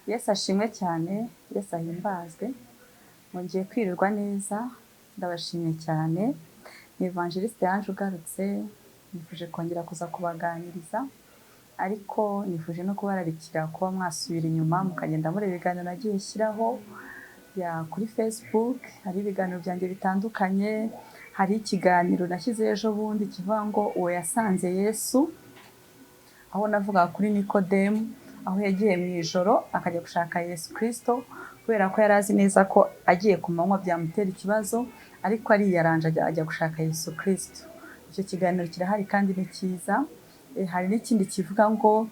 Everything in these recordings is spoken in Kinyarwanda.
Yesu ashimwe cyane, Yesu ahimbazwe, mwongeye kwirirwa neza, ndabashimiye cyane, ni Evangeliste Ange ugarutse, nifuje kongera kuza kubaganiriza, ariko nifuje no kubararikira kuba mwasubira inyuma mukagenda mureba ibiganiro nagiye nshyiraho ya kuri Facebook, hari ibiganiro byanjye bitandukanye, hari ikiganiro nashyize ejo bundi kivuga ngo uwo yasanze Yesu, aho navugaga kuri Nikodemu, aho yagiye mu ijoro akajya gushaka Yesu Kristo, kubera ko yari azi neza ko agiye ku manywa byamutera ikibazo, ariko ariyaranja ajya gushaka Yesu Kristo. Icyo kiganiro kirahari kandi ni cyiza. Hari n'ikindi kivuga ngo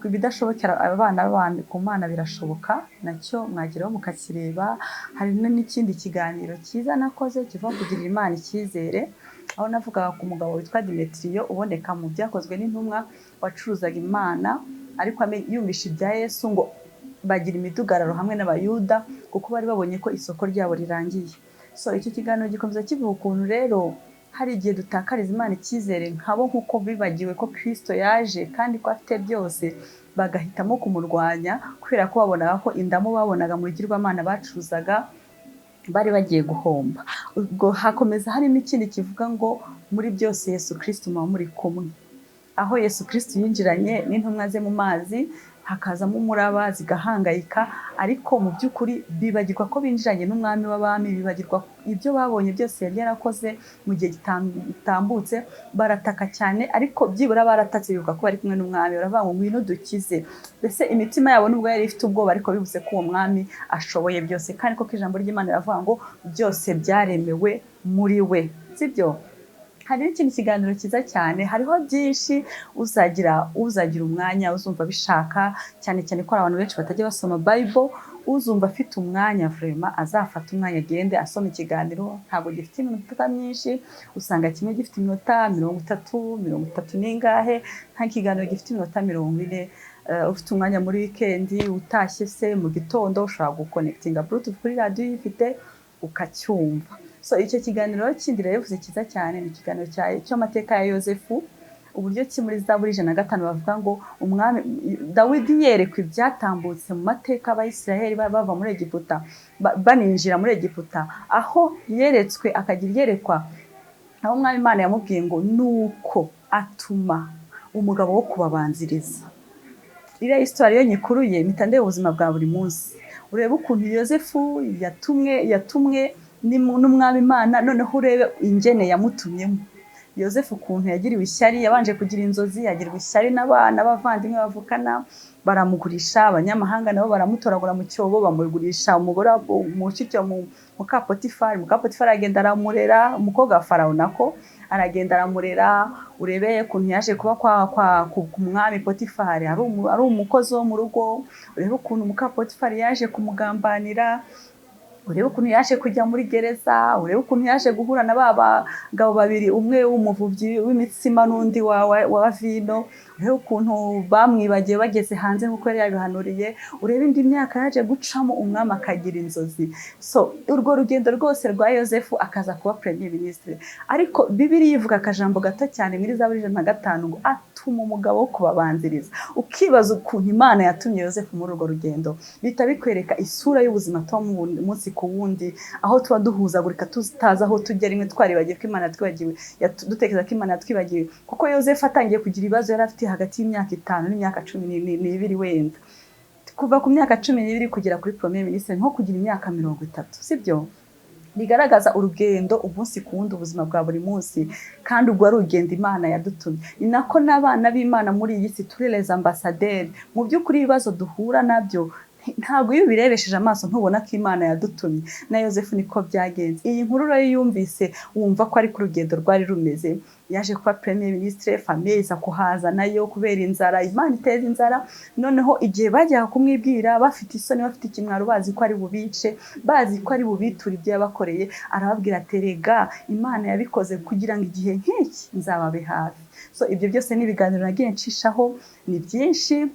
ibidashobokera abana b'abantu ku Mana birashoboka, nacyo mwageraho mukakireba. Hari n'ikindi kiganiro cyiza nakoze kivuga kugirira Imana icyizere, aho navugaga ku mugabo witwa Demetiriyo uboneka mu Byakozwe n'Intumwa, wacuruzaga Imana, ariko yumvishe ibya Yesu ngo bagira imidugararo hamwe n'Abayuda kuko bari babonye ko isoko ryabo rirangiye. So icyo kiganiro gikomeza kivuga ukuntu rero hari igihe dutakariza Imana icyizere nkabo, nk'uko bibagiwe ko Kristo yaje kandi ko afite byose, bagahitamo kumurwanya kubera ko babonaga ko indamu babonaga mu bigirwamana bacuruzaga bari bagiye guhomba. Ubwo hakomeza hari n'ikindi kivuga ngo muri byose Yesu Kristo muba muri kumwe, aho Yesu Kristo yinjiranye n'intumwa ze mu mazi hakazamo umuraba zigahangayika, ariko mu by'ukuri bibagirwa ko binjiranye n'umwami w'abami, bibagirwa ibyo babonye byose yari yarakoze mu gihe gitambutse, barataka cyane, ariko byibura baratatse bibuka ko bari kumwe n'umwami, baravuga ngo ngwino dukize. Mbese imitima yabo nubwo yari ifite ubwoba, ariko bibutse ko uwo mwami ashoboye byose, kandi koko ijambo ry'Imana riravuga ngo byose byaremewe muri we, sibyo? Hari n'ikindi kiganiro cyiza cyane, hariho byinshi, uzagira umwanya uzumva abishaka, cyane cyane ko hari abantu benshi batajya basoma Bible, uzumva afite umwanya vraiment azafata umwanya agende asoma ikiganiro. Ntabwo gifite iminota myinshi, usanga kimwe gifite iminota 30, 30 n'ingahe, nta kiganiro gifite iminota 40. Ufite umwanya muri weekend, utashye se mu gitondo, ushobora guconnectinga Bluetooth kuri radiyo uyifite ukacyumva. So icyo kiganiro kindi rero bivuze cyiza cyane ni ikiganiro cy'amateka ya Yosefu, uburyo ki muri Zaburi 105 bavuga ngo umwami Dawidi yerekwa ibyatambutse mu mateka y'Abayisiraheli bava muri Egiputa, baninjira muri Egiputa, aho yeretswe akagira iyerekwa, aho umwami Imana yamubwiye ngo nuko atuma umugabo wo kubabanziriza. Iriya histoire iyo nyikuruye mpita ndeba ubuzima bwa buri munsi, urebe ukuntu Yosefu yatumwe n'umwami Imana, noneho urebe ingene yamutumyemo. Yosefu ukuntu yagiriwe ishyari, yabanje kugira inzozi, yagirwa ishyari n'abana b'abavandimwe bavukana, baramugurisha, abanyamahanga nabo baramutoragura mu cyobo, bamugurisha umugore mushiki wa muka Potifari. Muka Potifari aragenda aramurera, umukobwa wa Farawo nako aragenda aramurera. Urebe ukuntu yaje kuba ku mwami Potifari ari umukozi wo mu rugo, urebe ukuntu muka Potifari yaje kumugambanira, urebe ukuntu yaje kujya muri gereza, urebe ukuntu yaje guhura na ba bagabo babiri, umwe w'umuvubyi w'imitsima n'undi wa vino, urebe ukuntu bamwibagiwe bageze hanze nk'uko yari yabihanuriye, urebe indi myaka yaje gucamo umwami akagira inzozi. So urwo rugendo rwose rwa Yosefu akaza kuba premier ministre. Ariko Bibiliya ivuga akajambo gato cyane muri Zaburi 105 ngo atuma umugabo wo kubabanziriza. Ukibaza ukuntu Imana yatumye Yosefu muri urwo rugendo, bihita bikwereka isura y'ubuzima tubamo umunsi ku wundi, aho tuba duhuzagurika tutazi aho tujya, rimwe twaribagiwe ko Imana yatwibagiwe, dutekereza ko Imana yatwibagiwe. Kuko Yosefu atangiye kugira ibibazo yari afite hagati y'imyaka 5 n'imyaka 12 wenda. Kuva ku myaka 12 kugera kuri premier ministre nko kugira imyaka 30, sibyo? Bigaragaza urugendo umunsi ku wundi, ubuzima bwa buri munsi, kandi ubwo ari urugendo Imana yadutumye. Ni nako n'abana b'Imana muri iyi si turi les ambassadeurs. Mu by'ukuri ibibazo duhura nabyo ntabwo iyo ubirebesheje amaso ntubona ko Imana yadutumye. Na Yosefu niko byagenze. Iyi nkuru rero yumvise wumva ko ari ku rugendo rwari rumeze. Yaje kuba premier ministre, famille iza kuhaza nayo kubera inzara, Imana iteza inzara. Noneho igihe bajyaga kumwibwira bafite isoni, bafite ikimwaro, bazi ko ari bubice, bazi ko ari bubiture ibyo yabakoreye, arababwira ati erega Imana yabikoze kugira ngo igihe nk'iki nzababe hafi. So ibyo byose ni ibiganiro nagiye ncishaho, ni byinshi.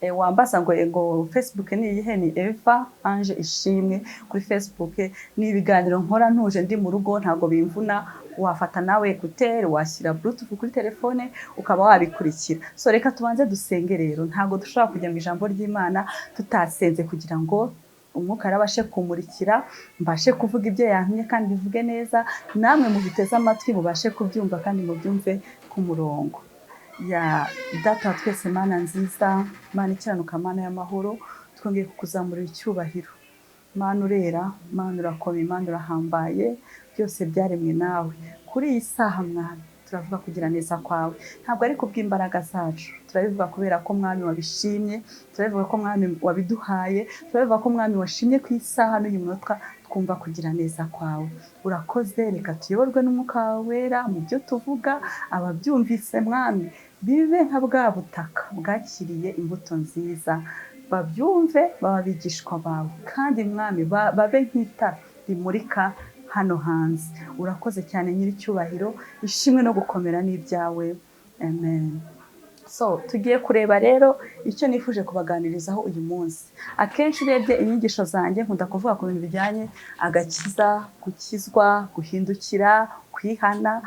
Wambaza ngo Facebook ni iyihe? Ni Eva Ange Ishimwe kuri Facebook. Ni ibiganiro nkora ntuje, ndi mu rugo, ntabwo bimvuna. Wafata nawe écouteurs, washyira Bluetooth kuri telefone, ukaba wabikurikira. So reka tubanze dusenge rero. Ntabwo dushobora kujya mu ijambo ry'Imana tutasenze, kugira ngo Umwuka arabashe kumurikira, mbashe kuvuga ibyo yantumye kandi bivuge neza, namwe mubiteze amatwi mubashe kubyumva kandi mubyumve ku murongo. Ya Data wa twese, Mana nziza, Mana ikiranuka, Mana y'amahoro, twongeye kukuzamurira icyubahiro. Mana urera, Mana urakomeye, Mana urahambaye, byose byaremwe nawe. Kuri iyi saha, Mwami, turavuga kugira neza kwawe. Ntabwo ari kubw'imbaraga zacu, turabivuga kubera ko, Mwami, wabishimye, turabivuga ko, Mwami, wabiduhaye, turabivuga ko, Mwami, washimye ku isaha n'uyu munota twumva kugira neza kwawe. Urakoze. Reka tuyoborwe n'Umwuka wawe Wera mu byo tuvuga. Ababyumvise, Mwami, bibe nka bwa butaka bwakiriye imbuto nziza, babyumve baba abigishwa bawe, kandi, Mwami, babe nk'itara rimurika hano hanze. Urakoze cyane, Nyiricyubahiro, ishimwe no gukomera n'ibyawe. Amen. So tugiye kureba rero icyo nifuje kubaganirizaho uyu munsi. Akenshi urebye inyigisho zanjye, nkunda kuvuga ku bintu bijyanye agakiza, gukizwa, guhindukira, kwihana,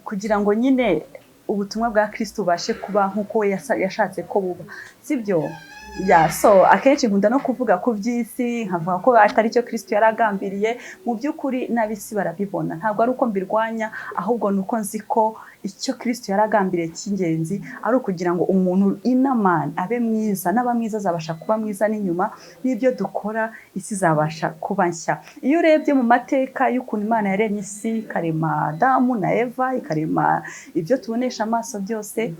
kugira ngo nyine ubutumwa bwa Kristo bubashe kuba nk'uko we yashatse ko buba, sibyo? Ya, so akenshi nkunda no kuvuga ku by'isi, nkavuga ko atari cyo Kristo yari agambiriye. Mu by'ukuri n'ab'isi barabibona. Ntabwo ari uko mbirwanya, ahubwo ni uko nzi ko icyo Kristo yari agambiriye cy'ingenzi ari ukugira ngo umuntu inamani abe mwiza, n'aba mwiza azabasha kuba mwiza n'inyuma, n'ibyo dukora isi izabasha kuba nshya. Iyo urebye mu mateka y'ukuntu Imana yaremye isi, ikarema Adamu na Eva, ikarema ibyo tubonesha amaso byose,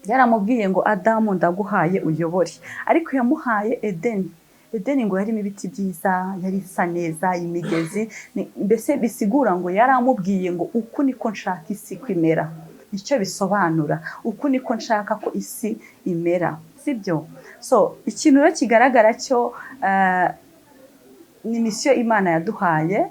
yaramubwiye ngo: "Adamu, ndaguhaye uyobore." Ariko yamuhaye Edeni. Edeni ngo yarimo ibiti byiza, yari isa neza, imigezi, mbese bisigura ngo yaramubwiye ngo: "Uku niko nshaka isi ko imera." Icyo bisobanura, uku niko nshaka ko isi imera, sibyo? So ikintu rero kigaragara cyo ni mission Imana yaduhaye.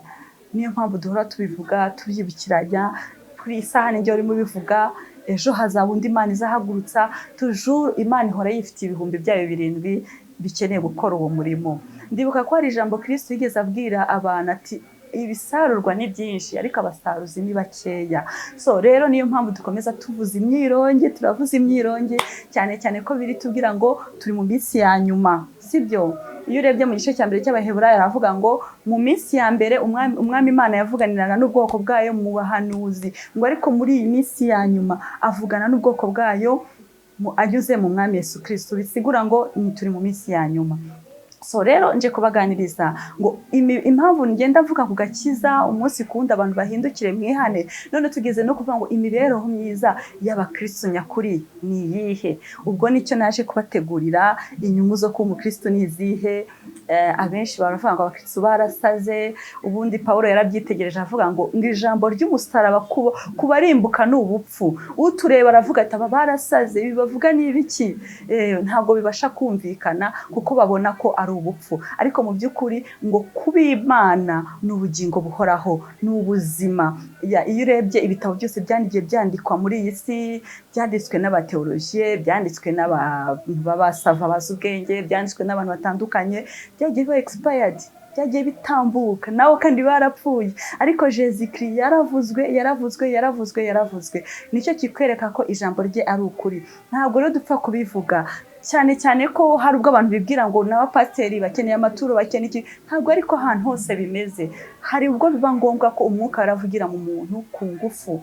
Niyo mpamvu duhora tubivuga, tubyibukiranya. Kuri iyi saha nijye urimo ubivuga, ejo hazaba undi Imana izahagurutsa. Toujours Imana ihora yifitiye ibihumbi byayo birindwi bikeneye gukora uwo murimo. Ndibuka ko hari ijambo Kristo yigeze abwira abantu ati: "Ibisarurwa ni byinshi, ariko abasaruzi ni bakeya." So rero niyo mpamvu dukomeza tuvuza imyironge, turavuza imyironge cyane cyane ko biri tubwira ngo turi mu minsi ya nyuma, sibyo? Iyo urebye mu gice cya mbere cy'Abaheburayo, aravuga ngo mu minsi ya mbere Umwami Imana yavuganiraga n'ubwoko bwayo mu bahanuzi, ngo ariko muri iyi minsi ya nyuma avugana n'ubwoko bwayo anyuze mu Mwami Yesu Kristo. Bisigura ngo turi mu minsi ya nyuma. So rero nje kubaganiriza ngo impamvu ngenda mvuga ku gakiza umunsi ku wundi, abantu bahindukire, mwihane. None tugeze no kuvuga ngo imibereho myiza y'abakristo nyakuri ni iyihe? Ubwo nicyo naje kubategurira. Inyungu zo kuba umukristo ni izihe? Abenshi baravuga ngo abakristo barasaze. Ubundi Pawulo yarabyitegereje, avuga ngo ijambo ry'umusaraba kubarimbuka ni ubupfu. Utureba aravuga ati: "Aba barasaze, ibi bavuga ni ibiki?" Ntabwo bibasha kumvikana kuko babona ko ari ubupfu. Ariko mu by'ukuri ngo kuba Imana ni ubugingo buhoraho, ni ubuzima. Iyo urebye ibitabo byose byandigiye byandikwa muri iyi si, byanditswe n'abateolojiye, byanditswe n'abantu b'abasava bazi ubwenge, byanditswe n'abantu batandukanye, byagiye biba expired, byagiye bitambuka, nabo kandi barapfuye. Ariko Jésus Christ yaravuzwe, yaravuzwe, yaravuzwe, yaravuzwe. Nicyo kikwereka ko ijambo rye ari ukuri. Ntabwo rero dupfa kubivuga, cyane cyane ko hari ubwo abantu bibwira ngo n'abapasiteri bakeneye amaturo, bakeneye iki. Ntabwo ariko ahantu hose bimeze. Hari ubwo biba ngombwa ko Umwuka aravugira mu muntu ku ngufu,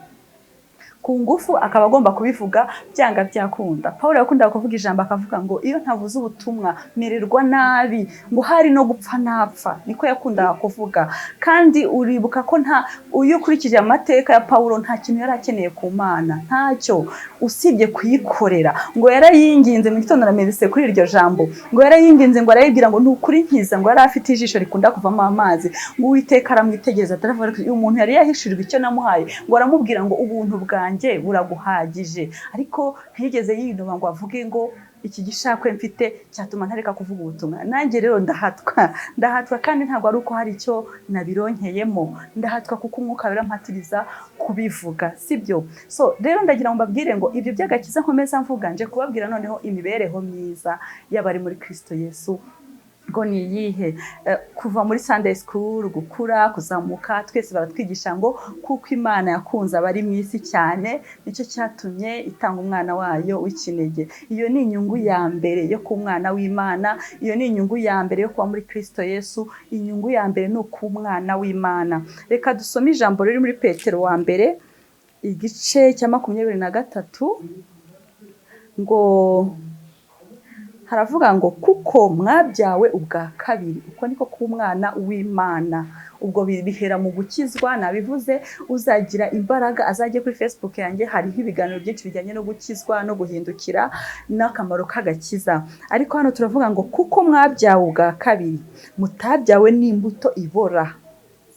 ku ngufu, akaba agomba kubivuga byanga byakunda. Paul yakundaga kuvuga ijambo, akavuga ngo: "Iyo ntavuze ubutumwa mererwa nabi," ngo hari no gupfa napfa. Niko yakundaga kuvuga. Kandi uribuka ko nta, iyo ukurikije amateka ya Paul, nta kintu yari akeneye ku Mana, ntacyo usibye kuyikorera. Ngo yarayinginze mu gitondo, namerese kuri iryo jambo, ngo yarayinginze, ngo arayibwira ngo: "Ni ukuri nkiza." Ngo yari afite ijisho rikunda kuvamo amazi. Ngo Uwiteka aramwitegereza, ataravuga, uyu muntu yari yahishurirwa icyo namuhaye. Ngo aramubwira ngo: "Ubuntu bwanjye bwanjye buraguhagije. Ariko ntiyigeze yinuba ngo avuge ngo iki gishakwe mfite cyatuma ntareka kuvuga ubutumwa. Nanjye rero ndahatwa, ndahatwa, kandi ntabwo ari uko hari icyo nabironkeyemo. Ndahatwa kuko Umwuka Wera ampatiriza kubivuga, sibyo? So rero ndagira ngo mbabwire ngo ibyo by'agakiza nkomeza mvuga, nje kubabwira noneho imibereho myiza y'abari muri Kristo Yesu ngo ni iyihe. Kuva muri Sunday school, gukura, kuzamuka, twese baratwigisha ngo kuko Imana yakunze abari mu isi cyane, nicyo cyatumye itanga umwana wayo w'ikinege. Iyo ni inyungu ya mbere yo kuba umwana w'Imana. Iyo ni inyungu ya mbere yo kuba muri Kristo Yesu. Inyungu ya mbere ni ukuba umwana w'Imana. Reka dusome ijambo riri muri Petero wa mbere, igice cya 23, ngo haravuga ngo kuko mwabyawe ubwa kabiri. Uko niko kuba umwana w'Imana. Ubwo bihera mu gukizwa. Nabivuze, uzagira imbaraga azajye kuri Facebook yanjye, hariho ibiganiro byinshi bijyanye no gukizwa no guhindukira n'akamaro k'agakiza. Ariko hano turavuga ngo kuko mwabyawe ubwa kabiri, mutabyawe n'imbuto ibora,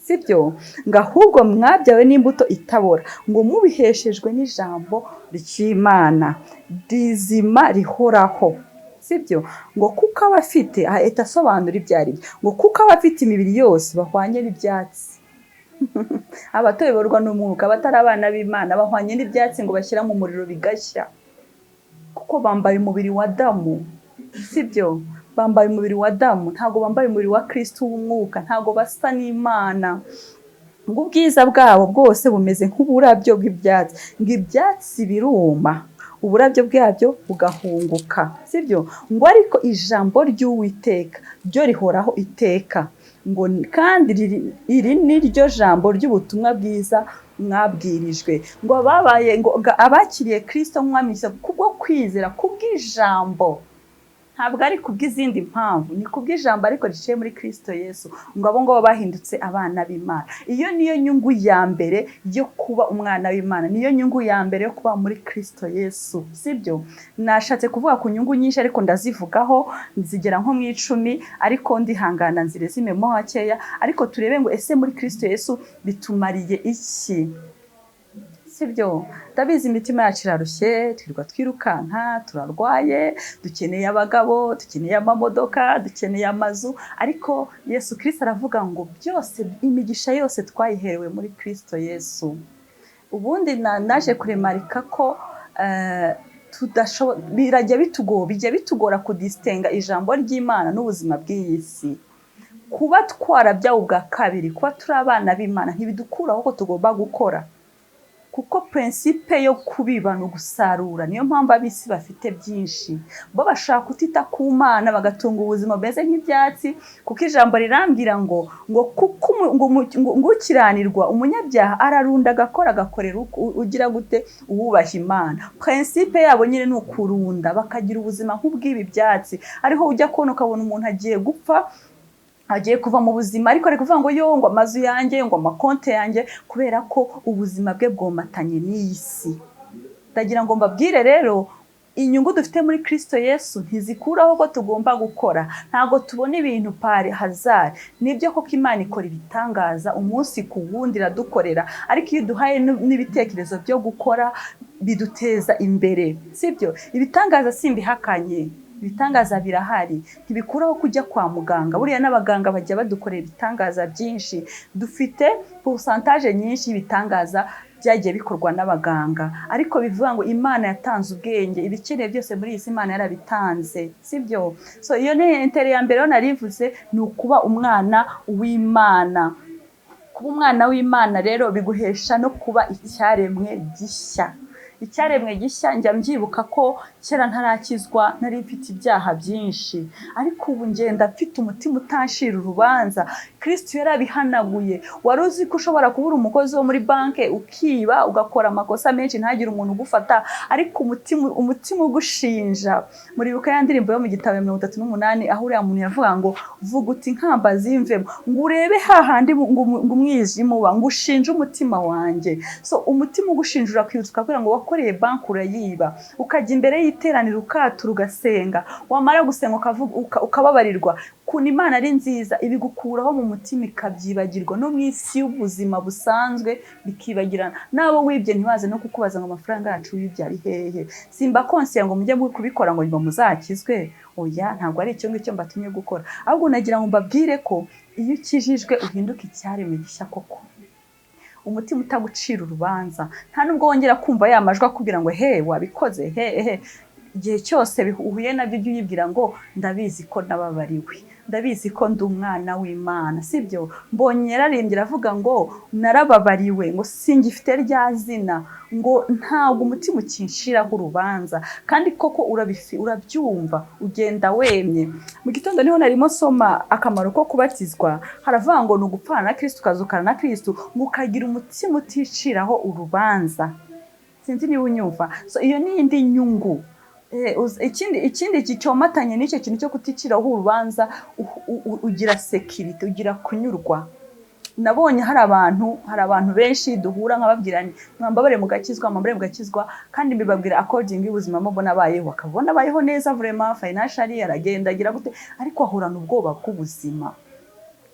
sibyo? Ngo ahubwo mwabyawe n'imbuto itabora, ngo mubiheshejwe n'ijambo ry'Imana rizima rihoraho, sibyo? Ngo kuko abafite, ahita asobanura ibyo ari byo, ngo kuko abafite imibiri yose bahwanye n'ibyatsi. Abatayoborwa n'umwuka, abatari abana b'Imana, bahwanye n'ibyatsi ngo bashyira mu muriro bigashya, kuko bambaye umubiri wa Adamu, sibyo? Bambaye umubiri wa Adamu, ntabwo bambaye umubiri wa Kristo w'umwuka, ntabwo basa n'Imana. Ngo ubwiza bwabo bwose bumeze nk'uburabyo bw'ibyatsi, ngo ibyatsi biruma, uburabyo bwabyo bugahunguka, sibyo? Ngo ariko ijambo ry'Uwiteka ryo rihoraho iteka. Ngo kandi iri ni ryo jambo ry'ubutumwa bwiza mwabwirijwe. Ngo ababaye, ngo abakiriye Kristo nk'umwami kubwo kwizera, kubw'ijambo, ntabwo ari kubw'izindi mpamvu, ni kubw'ijambo ariko riciye muri Kristo Yesu, ngo abo ngabo bahindutse abana b'Imana. Iyo niyo nyungu ya mbere yo kuba umwana w'Imana, niyo nyungu ya mbere yo kuba muri Kristo Yesu, sibyo? Nashatse kuvuga ku nyungu nyinshi, ariko ndazivugaho zigera nko mu 10, ariko ndihangana nzirezimemo hakeya. Ariko turebe ngo ese muri Kristo Yesu bitumariye iki, sibyo? Ndabizi imitima yacu irarushye, twirirwa twirukanka, turarwaye, dukeneye abagabo, dukeneye amamodoka, dukeneye amazu. Ariko Yesu Kristo aravuga ngo byose, imigisha yose twayiherewe muri Kristo Yesu. Ubundi naje kuremarika ko birajya bitugora, bijya bitugora kudistinga ijambo ry'Imana n'ubuzima bw'iyi si. Kuba twarabyawe ubwa kabiri, kuba turi abana b'Imana, ntibidukuraho ko tugomba gukora, kuko principe yo kubiba ni ugusarura. Niyo mpamvu ab'isi bafite byinshi, bo bashaka kutita ku Mana, bagatunga ubuzima bumeze nk'ibyatsi, kuko ijambo rirambwira ngo kuko ngo ukiranirwa, umunyabyaha, ararunda, agakora, agakorera ugira gute? Uwubaha Imana. Principe yabo nyine ni ukurunda, bakagira ubuzima nk'ubw'ibi byatsi. Ariho ujya kubona ukabona umuntu agiye gupfa, agiye kuva mu buzima, ariko ari kuvuga ngo yo, ngo amazu yanjye, ngo amakonte yanjye, kubera ko ubuzima bwe bwomatanye n'iyi si. Ndagira ngo mbabwire rero, inyungu dufite muri Kristo Yesu ntizikuraho ko tugomba gukora. Ntabwo tubona ibintu par hasard. Nibyo koko, Imana ikora ibitangaza umunsi ku wundi, iradukorera, ariko iyo uduhaye n'ibitekerezo byo gukora biduteza imbere, sibyo? Ibitangaza simbihakanye, ibitangaza birahari. Ntibikuraho kujya kwa muganga. Buriya n'abaganga bajya badukorera ibitangaza byinshi. Dufite pourcentage nyinshi y'ibitangaza byagiye bikorwa n'abaganga. Ariko bivuga ngo Imana yatanze ubwenge, ibikenewe byose muri iyi si Imana yarabitanze, sibyo? So iyo ni intérêt ya mbere rero narivuze, ni ukuba umwana w'Imana. Kuba umwana w'Imana rero biguhesha no kuba icyaremwe gishya. Icyaremwe gishya, njya mbyibuka ko kera ntarakizwa nari mfite ibyaha byinshi, ariko ubu ngenda mfite umutima utanshira urubanza. Kristo yarabihanaguye. Wari uzi ko ushobora kubura umukozi wo muri banki, ukiba, ugakora amakosa menshi, ntagire umuntu ugufata, ariko umutima ugushinja? Muribuka ya ndirimbo yo mu gitabo ya 38, aho uriya muntu yavuga ngo vuga uti inkamba zimvemo, ngo urebe hahandi ngo umwijima uba, ngo ushinje umutima wanjye. So umutima ugushinja urakwibutsa ukabwira ngo wakoze Wakoreye banki urayiba, ukajya imbere y'iteraniro ukatura, ugasenga, wamara gusenga ukababarirwa. Ukuntu Imana ari nziza, ibigukuraho mu mutima ikabyibagirwa, no mu isi y'ubuzima busanzwe bikibagirana. N'abo wibye ntibaze no kukubaza ngo amafaranga yacu wibye ari hehe. Simba konsiya ngo mujye kubikora ngo nyuma muzakizwe. Oya, ntabwo ari icyo ngicyo mbatumye gukora, ahubwo nagira ngo mbabwire ko iyo ukijijwe uhinduka icyaremwe gishya koko. Umutima utagucira urubanza, nta nubwo wongera kumva ya majwi akubwira ngo he wabikoze, he he. Igihe cyose uhuye nabyo, ujye uyibwira ngo ndabizi ko nababariwe, ndabizi ko ndi umwana w'Imana, sibyo? Mbonye yararimbye aravuga ngo narababariwe, ngo singifite rya zina, ngo ntabwo umutima ukinshiraho urubanza. Kandi koko urabyumva, ugenda wemye. Mu gitondo niho narimo nsoma akamaro ko kubatizwa, haravuga ngo ni ugupfana na Kristo, ukazukana na Kristo, ngo ukagira umutima uticiraho urubanza. Sinzi niba unyumva. So iyo ni indi nyungu. Ikindi cyomatanye n'icyo kintu cyo kuticiraho urubanza, ugira sécurité, ugira kunyurwa. Nabonye hari abantu benshi duhura nkababwira nti mwambabare mugakizwa, mwambabare mugakizwa, kandi mbibabwira according y'ubuzima mbona abayeho, akabona abayeho neza vraiment financially, aragenda agira gute, ariko ahorana ubwoba bw'ubuzima.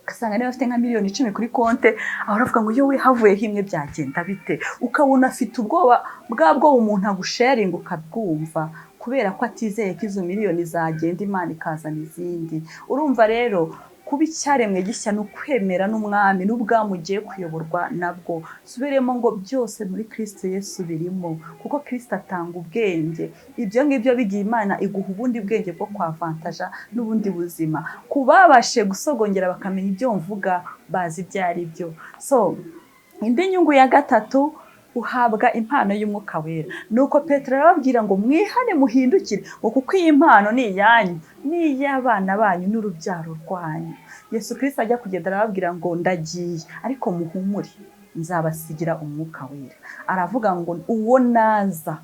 Ugasanga niba afite nka miliyoni 10 kuri konte, ahora avuga ngo yowe havuyeho imwe byagenda bite? Ukabona afite ubwoba bwa bwoba umuntu agusharinga ukabwumva, kubera ko atizeye ko izo miliyoni zagenda Imana ikazana izindi. Urumva rero, kuba icyaremwe gishya ni ukwemera n'umwami n'ubwami ugiye kuyoborwa nabwo. Subiremo ngo byose muri Kristo Yesu birimo, kuko Kristo atanga ubwenge. Ibyo ngibyo bigiye, Imana iguha ubundi bwenge bwo kwavantaja n'ubundi buzima. Ku babashije gusogongera bakamenya ibyo mvuga, bazi ibyo ari byo. So indi nyungu ya gatatu, uhabwa impano y'Umwuka Wera. Nuko Petero arababwira ngo mwihane muhindukire, ngo kuko iyi mpano ni iyanyu n'iy'abana banyu n'urubyaro rwanyu. Yesu Kirisito ajya kugenda arababwira ngo ndagiye, ariko muhumure, nzabasigira Umwuka Wera. Aravuga ngo uwo naza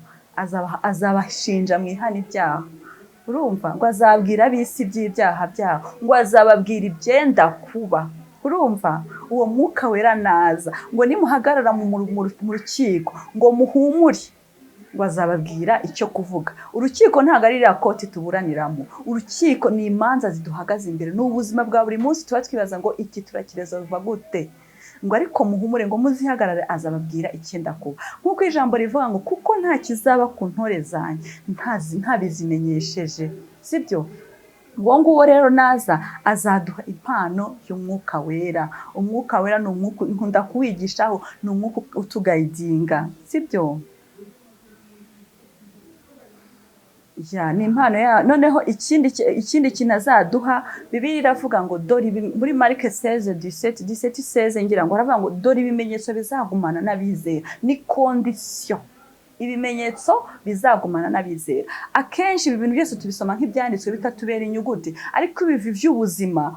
azabashinja mwihane ibyaha. Urumva, ngo azabwira ab'isi iby'ibyaha byabo, ngo azababwira ibyenda kuba. Urumva, uwo Mwuka Wera naza, ngo nimuhagarara mu rukiko, ngo muhumure, ngo azababwira icyo kuvuga. Urukiko ntabwo ari iriya court tuburaniramo. Urukiko ni imanza ziduhagaze imbere, ni ubuzima bwa buri munsi tuba twibaza ngo iki turakiresolva gute? Ngo ariko muhumure, ngo muzihagarare, azababwira icyenda kuba. Nk'uko ijambo rivuga ngo kuko nta kizaba ku ntore zanjye ntabizimenyesheje, sibyo? Uwo nguwo rero naza azaduha impano y'Umwuka Wera. Umwuka Wera ni umwuka nkunda kuwigishaho, ni umwuka utuguidinga, sibyo? Ya, ni impano ya. Noneho ikindi kintu azaduha, Bibiliya iravuga ngo dore muri Marc 16 17 17 16 ngira ngo, aravuga ngo dore ibimenyetso bizagumana n'abizera. Ni condition, ibimenyetso bizagumana n'abizera. Akenshi ibi bintu byose tubisoma nk'ibyanditswe bitatubera inyuguti, ariko ibivi by'ubuzima,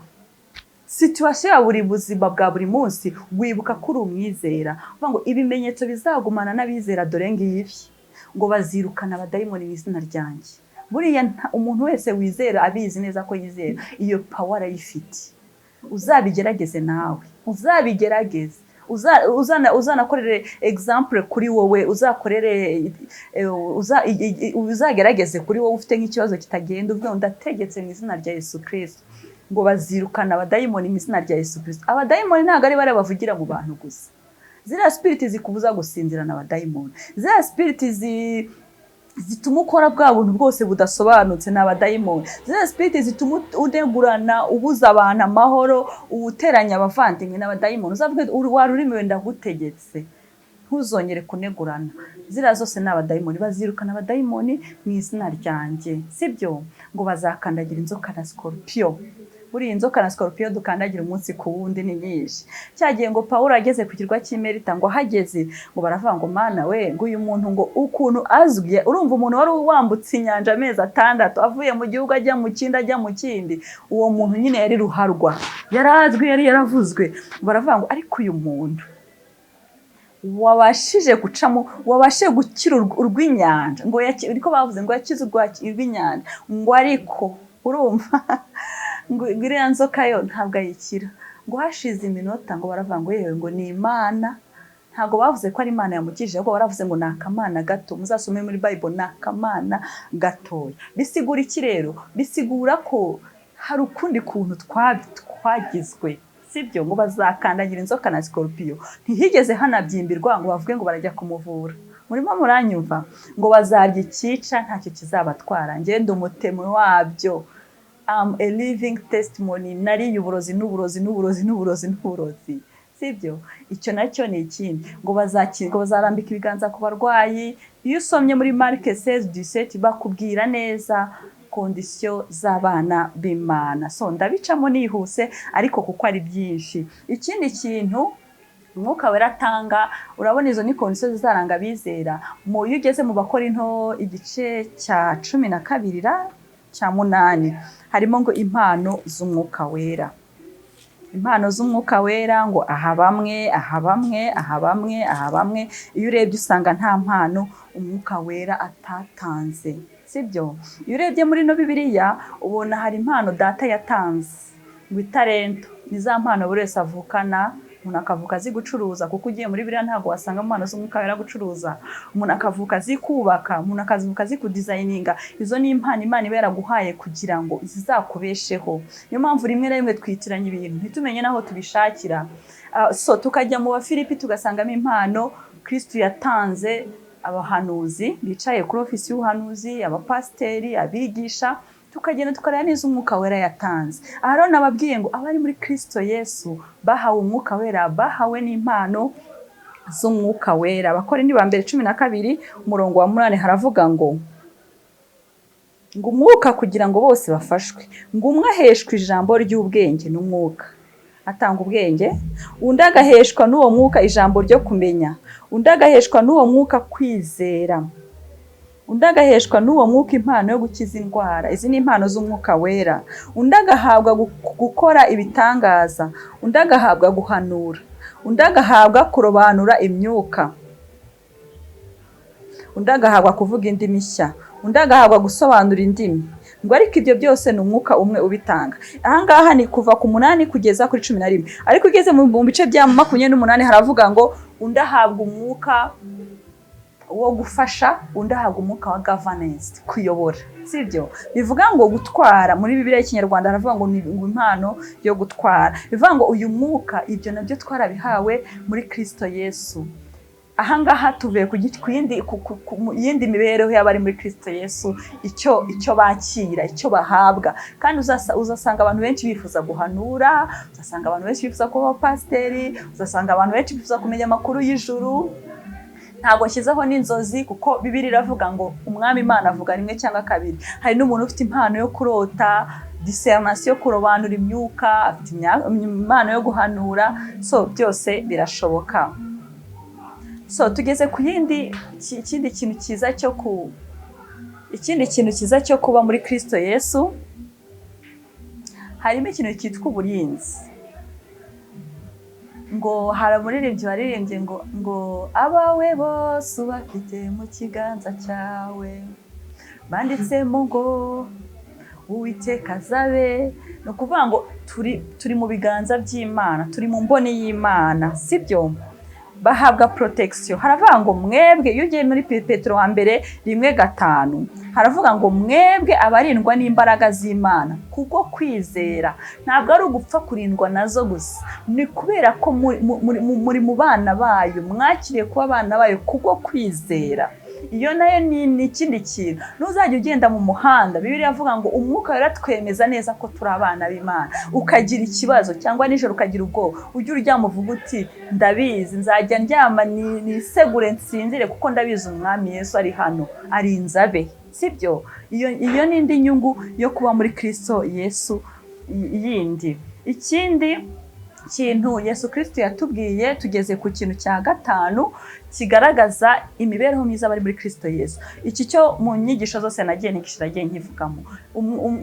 situation ya buri buzima bwa buri munsi, wibuka ko uri umwizera. Uvuga ngo ibimenyetso bizagumana n'abizera dore ngibi: ngo bazirukana abadayimoni mu izina ryanjye. Buriya umuntu wese wizera abizi neza ko yizera, iyo power arayifite. Uzabigerageze nawe, uzabigerageze, uzanakorere example kuri wowe, uzakorere uzagerageze kuri wowe ufite nk'ikibazo kitagenda, uvuge ngo ndategetse mu izina rya Yesu Kirisito. Ngo bazirukana abadayimoni mu izina rya Yesu Kirisito. Abadayimoni ntabwo ari bariya bavugira mu bantu gusa. Ziriya spirit zikubuza gusinzira na abadayimoni. Ziriya spirit zituma ukora bwa buntu bwose budasobanutse ni abadayimoni. Ziriya spirit zituma unegurana, ubuza abantu amahoro, uteranya abavandimwe n'abadayimoni. Uzavuge wa rurimi we, ndagutegetse, ntuzongere kunegurana. Ziriya zose ni abadayimoni. Bazirukana abadayimoni mu izina ryanjye, sibyo? Ngo bazakandagira inzoka na scorpion. Buriya inzoka na scorpion dukandagira umunsi ku wundi ni nyinshi. Cyagiye ngo Pawulo ageze ku kirwa cy'i Melita, ngo ahageze ngo baravuga ngo mana we, ngo uyu muntu ngo ukuntu azwi. Urumva, umuntu wari wambutse inyanja amezi 6, avuye mu gihugu ajya mu kindi, ajya mu kindi, uwo muntu nyine yari ruharwa, yari azwi, yari yaravuzwe. Baravuga ngo ariko uyu muntu wabashije gucamo, wabashije gukira urw'inyanja, ngo niko bavuze, ngo yakize urw'inyanja, ngo ariko urumva ngo iriya nzoka yo ntabwo ayikira. Ngo hashize iminota ngo baravuga ngo yewe, ngo ni Imana. Ntabwo bavuze ko ari Imana yamukijije, ahubwo baravuze ngo ni akamana gato. Muzasome muri Bible, ni akamana gatoya. Bisigura iki rero? Bisigura ko hari ukundi kuntu twagizwe, sibyo? Ngo bazakandagira inzoka na sikorupiyo. Ntihigeze hanabyimbirwa ngo bavuge ngo barajya kumuvura. Murimo muranyumva? Ngo bazarya icyica, ntacyo kizabatwara. Ngende umutemo wabyo, am a living testimony. Nariye uburozi n'uburozi n'uburozi n'uburozi n'uburozi, sibyo? Icyo nacyo ni ikindi. Ngo bazarambika ibiganza ku barwayi. Iyo usomye muri Marc 16:17, bakubwira neza conditions z'abana b'Imana. So ndabicamo nihuse ariko kuko ari byinshi. Ikindi kintu Umwuka Wera atanga, urabona izo ni conditions zizaranga abizera. Mu iyo ugeze mu Bakorinto igice cya 12 ra cya 8, harimo ngo impano z'Umwuka Wera. Impano z'Umwuka Wera, ngo aha bamwe, aha bamwe, aha bamwe, aha bamwe. Iyo urebye usanga nta mpano Umwuka Wera atatanze, sibyo? Iyo urebye muri no Bibiliya, ubona hari impano Data yatanze, ngo italento ni za mpano buri wese avukana. Umuntu akavuka azi gucuruza, kuko ugiye muri biriya ntabwo wasanga impano z'Umwuka Wera gucuruza. Umuntu akavuka azi kubaka, umuntu akavuka azi kudesigninga. Izo ni impano Imana iba yaraguhaye kugira ngo zizakubesheho. Niyo mpamvu rimwe na rimwe twitiranya ibintu, ntitumenye n'aho tubishakira. So tukajya mu Bafilipi, tugasangamo impano Kristu yatanze: abahanuzi bicaye kuri ofisi y'ubuhanuzi, abapasiteri, abigisha. Tukagenda tukareba neza Umwuka Wera yatanze. Aha rero nababwiye ngo abari muri Kristo Yesu bahawe Umwuka Wera, bahawe n'impano z'Umwuka Wera. Abakorinto ba mbere 12 umurongo wa 8 haravuga ngo umwuka kugira ngo bose bafashwe. Ngo umwe aheshwa ijambo ry'ubwenge n'umwuka atanga ubwenge, undi agaheshwa n'uwo mwuka ijambo ryo kumenya, undi agaheshwa n'uwo mwuka kwizera, undi agaheshwa n'uwo mwuka impano yo gukiza indwara. Izi ni impano z'Umwuka Wera. Undi agahabwa gukora ibitangaza, undi agahabwa guhanura, undi agahabwa kurobanura imyuka, undi agahabwa kuvuga indimi nshya, undi agahabwa gusobanura indimi. Ngo ariko ibyo byose ni umwuka umwe ubitanga. Ahangaha ni kuva ku 8 kugeza kuri 11, ariko ugeze mu bice bya 28 haravuga ngo undi ahabwa umwuka wo gufasha, undi ahabwa umwuka wa governance, kuyobora, sibyo? Bivuga ngo gutwara. Muri Bibiliya y'Ikinyarwanda haravuga ngo ni ngo impano yo gutwara. Bivuga ngo uyu mwuka, ibyo nabyo twarabihawe muri Kristo Yesu. Ahangaha tuvuye ku yindi ku yindi mibereho y'abari muri Kristo Yesu, icyo bakira, icyo bahabwa. Kandi uzasanga abantu benshi bifuza guhanura, uzasanga abantu benshi bifuza kuba abapasiteri, uzasanga abantu benshi bifuza kumenya amakuru y'ijuru. Ntabwo nshyizeho n'inzozi, kuko Bibiliya iravuga ngo Umwami Imana avuga rimwe cyangwa kabiri. Hari n'umuntu ufite impano yo kurota, discernment yo kurobanura imyuka, afite impano yo guhanura. So byose birashoboka. So tugeze ku yindi ikindi kintu cyiza cyo ku ikindi kintu cyiza cyo kuba muri Kristo Yesu. Harimo ikintu cyitwa uburinzi. Ngo hari umuririmbyi waririmbye ngo abawe bose ubafite mu kiganza cyawe, banditsemo ngo Uwiteka azabe. Ni ukuvuga ngo turi mu biganza by'Imana, turi mu mboni y'Imana, sibyo? Bahabwa protection. Haravuga ngo mwebwe, iyo ugiye muri Petero wa mbere 1:5, haravuga ngo mwebwe abarindwa n'imbaraga z'Imana kubwo kwizera. Ntabwo ari ugupfa kurindwa nazo gusa, ni kubera ko muri mu bana bayo, mwakiriye kuba abana bayo kubwo kwizera. Iyo nayo ni ikindi kintu. Ntuzajya ugenda mu muhanda, Bibiliya iravuga ngo Umwuka Wera twemeza neza ko turi abana b'Imana. Ukagira ikibazo cyangwa nijoro ukagira ubwoba, ujye uryama uvuga uti: "Ndabizi, nzajya ndyama nisegure nsinzire, kuko ndabizi Umwami Yesu ari hano, ari inzabe." Sibyo? Iyo ni indi nyungu yo kuba muri Kristo Yesu yindi. Ikindi kintu Yesu Kristo yatubwiye, tugeze ku kintu cya gatanu kigaragaza imibereho myiza bari muri Kristo Yesu. Iki cyo mu nyigisho zose nagiye nigisha nagiye nkivugamo.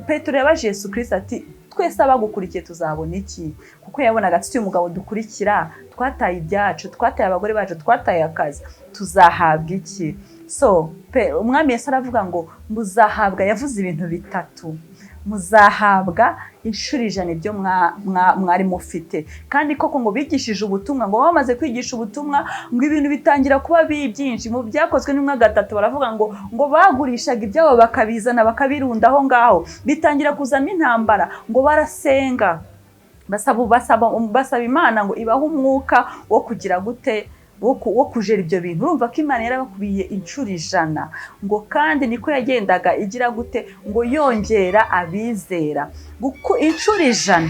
Petero yabajije Yesu Kristo ati: "Twese abagukurikiye tuzabona iki?" Kuko yabonaga ati: "Uyu mugabo dukurikira, twataye ibyacu, twataye abagore bacu, twataye akazi, tuzahabwa iki?" So pe, Umwami Yesu aravuga ngo muzahabwa, yavuze ibintu bitatu: muzahabwa inshuro 100 ibyo mwari mufite. Kandi koko ngo bigishije ubutumwa, ngo bamaze kwigisha ubutumwa, ngo ibintu bitangira kuba byinshi. Mu Byakozwe n'Intumwa 3 baravuga ngo bagurishaga ibyabo bakabizana, bakabirunda aho ngaho, bitangira kuzamo intambara. Ngo barasenga, basaba Imana ngo ibahe umwuka wo kugira gute, wo kujera ibyo bintu. Urumva ko Imana yarabakubiye inshuro 100. Ngo kandi niko yagendaga igira gute, ngo yongera abizera inshuro 100,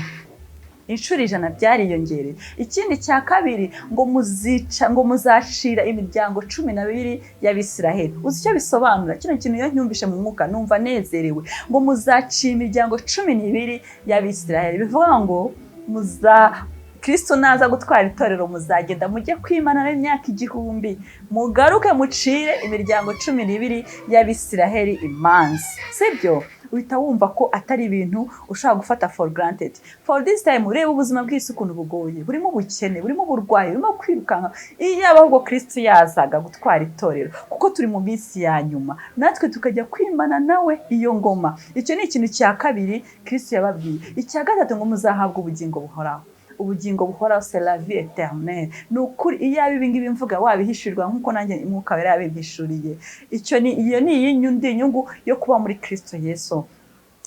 inshuro 100 byariyongereye. Ikindi cya kabiri, ngo muzica, ngo muzacira imiryango 12 y'Abisiraheli. Uzi icyo bisobanura? Kino kintu iyo nyumvishe mu mwuka numva nezerewe. Ngo muzacira imiryango 12 y'Abisiraheli, bivuga ngo muza Kristo naza gutwara itorero, muzagenda mujye kwimana imyaka 1000, mugaruke mucire imiryango 12 y'Abisiraheli imanza, sibyo? Uhita wumva ko atari ibintu ushobora gufata for granted. For this time, ureba ubuzima bw'isi ukuntu bugoye, burimo ubukene, burimo uburwayi, burimo kwirukanka. Iyo ahubwo Kristo yazaga gutwara itorero, kuko turi mu minsi ya nyuma, natwe tukajya kwimana nawe iyo ngoma. Icyo ni ikintu cya kabiri Kristo yababwiye. Icya gatatu, ngo muzahabwa ubugingo buhoraho. Ubugingo buhoraho, c'est la vie éternelle. Ni ukuri, iyo ibi ngibi mvuga wabihishurirwa nk'uko nanjye Umwuka Wera yabimpishuriye, icyo ni iyo ni iyindi nyungu yo kuba muri Kristo Yesu.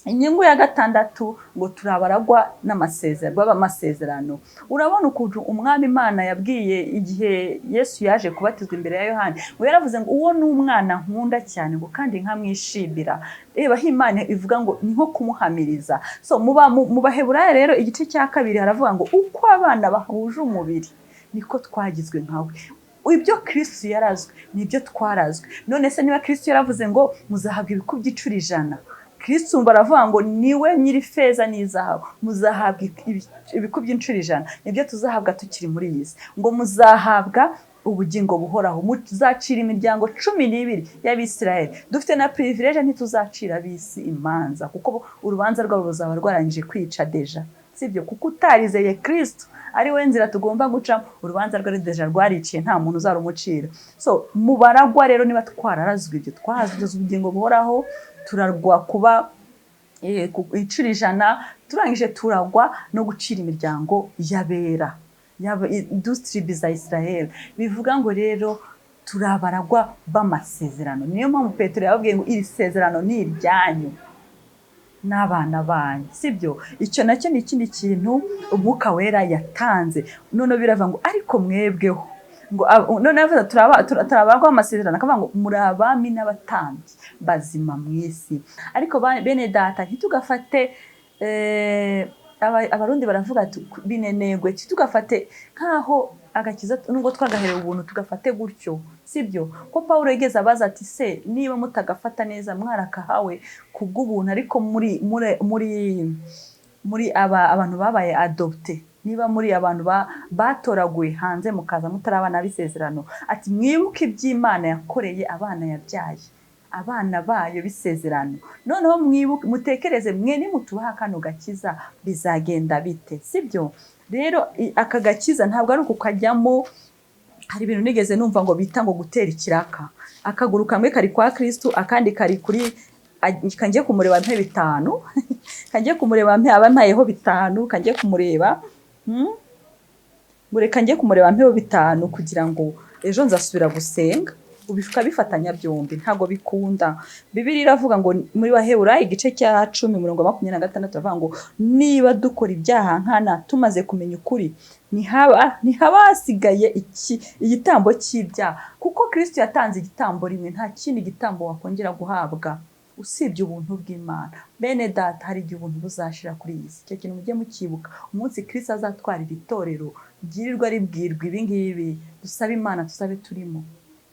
Inyungu ya gatandatu, ngo turabaragwa n'amasezerano, b'amasezerano. Urabona ukuntu Umwami Imana yabwiye igihe Yesu yaje kubatizwa imbere ya Yohani, ngo yaravuze ngo uwo ni umwana nkunda cyane, ngo kandi nkamwishimira. Reba aho Imana ivuga ngo ni nko kumuhamiriza. So mu Baheburayo rero igice cya 2 haravuga ngo uko abana bahuje umubiri niko twagizwe nkawe. Ibyo Kristo yarazwe nibyo twarazwe. None se niba Kristo yaravuze ngo muzahabwa ibikubye inshuro 100, Kristo baravuga ngo niwe nyiri feza n'izahabu, muzahabwa ibikubye inshuro 100, nibyo tuzahabwa tukiri muri iyi si. Ngo muzahabwa ubugingo buhoraho, muzacira imiryango 12 y'Abisirayeli. Dufite na privilege, ntituzacira ab'isi imanza, kuko urubanza rwabo ruzaba rwarangije kwica déjà, sibyo? Kuko utarizeye Kristo ari we nzira tugomba gucamo, urubanza rwe déjà rwariciye, nta muntu uzarumucira. So mubaragwa rero, niba twararazwe ibyo, twarazwe ubugingo buhoraho, turarwa kuba inshuro 100, turangije turagwa no gucira imiryango y'abera, 12 tribus za Israel. Bivuga ngo rero turabaragwa b'amasezerano. Niyo mpamvu Petero yababwiye ngo iri sezerano ni iryanyu n'abana banyu, sibyo? Icyo nacyo ni ikindi kintu Umwuka Wera yatanze. Noneho biravuga ngo ariko mwebweho, ngo noneho avuga turabarwa amasezerano, akavuga ngo muri abami n'abatambyi bazima mu isi. Ariko bene data, ntitugafate, Abarundi baravuga ati binenegwe, ntitugafate nk'aho agakiza nubwo twagaherewe ubuntu, tugafate gutyo, sibyo? Ko Pawulo yigeze abaza ati se niba mutagafata neza, mwarakahawe kubw'ubuntu, ariko muri aba abantu babaye adopté, niba muri abantu batoraguye hanze mukaza mutari abana b'isezerano, ati mwibuke iby'Imana yakoreye abana yabyaye, abana bayo b'isezerano. Noneho mwibuke, mutekereze, mwe nimutubaha kano gakiza bizagenda bite? Sibyo? Rero aka gakiza ntabwo ari ukukajyamo. Hari ibintu nigeze numva ngo bita ngo gutera ikiraka, akaguru kamwe kari kwa Kristu, akandi kari kuri kanjye kumureba mpe 5, kanjye kumureba mpe aba mpayeho 5, kanjye kumureba, Ngo reka njye kumureba mpeho 5 kugira ngo ejo nzasubira gusenga. Ukabifatanya byombi ntabwo bikunda. Bibiliya iravuga ngo muri Baheburayo igice cya 10 umurongo wa 26 baravuga ngo niba dukora ibyaha nkana tumaze kumenya ukuri, ntihaba hasigaye iki igitambo cy'ibyaha, kuko Kristo yatanze igitambo rimwe, nta kindi gitambo wakongera guhabwa usibye ubuntu bw'Imana. Bene data, hari igihe ubuntu buzashira kuri iyi si. Icyo kintu mujye mukibuka. Umunsi Kristo azatwarira itorero ryirirwa ribwirwa ibi ngibi, dusabe Imana tuzabe turimo,